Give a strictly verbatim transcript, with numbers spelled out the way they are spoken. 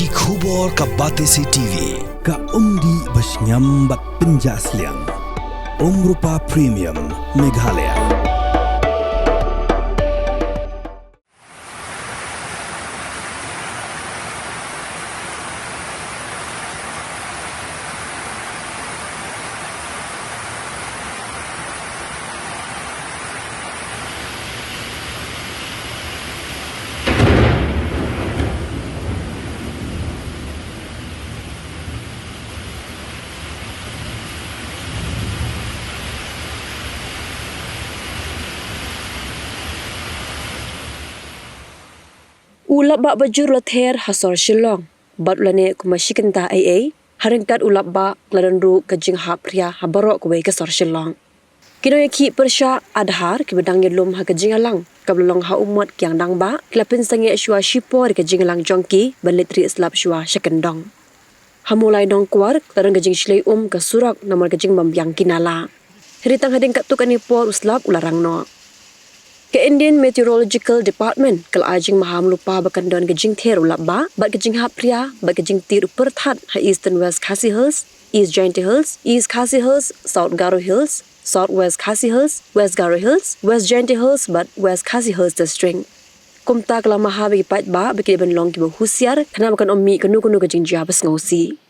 Ki khubor ka Batesi T V, ka umdih ba shngiam bad pynjah sliang. Umrupa Premium, Meghalaya. U lapbah bajur la ther ha sor Shillong bad u la neh kum shi kynta ei ei. Ha ryngkat u lapbah la don ruh ka jinghap phria ha baroh kawei ka sor Shillong. Ki nongïakhih pyrshah Aadhaar kiba dang ïalum ha ka jingïalang kaba la long ha u mot Kiang Nangbah ki la pynsangeh shuwa shipor ïa ka jingïalang jong ki ban leit rieh slap shuwa sha kyndong. Ha Mawlai Nongkwar la don ka jingshlei um ka surok namar ka jingbymbiang ki nala. Hynrei tang hadien katto katne por u slap u la rang noh. Ka Indian Meteorological Department ka la ai jingmaham lypa ba kan don ka jingther u lapbah bad ka jinghap phria bad ka jingtied u pyrthat ha Eastern West Khasi Hills, East Jaintia Hills, East Khasi Hills, South Garo Hills, South West Khasi Hills, West Garo Hills, West Jaintia Hills bad West Khasi Hills District. Kumta ka la maham ïa ki paidbah ba ki dei ban long kiba husiar khnang ba kan ym mih kano kano ka jingjia ba sngewsih.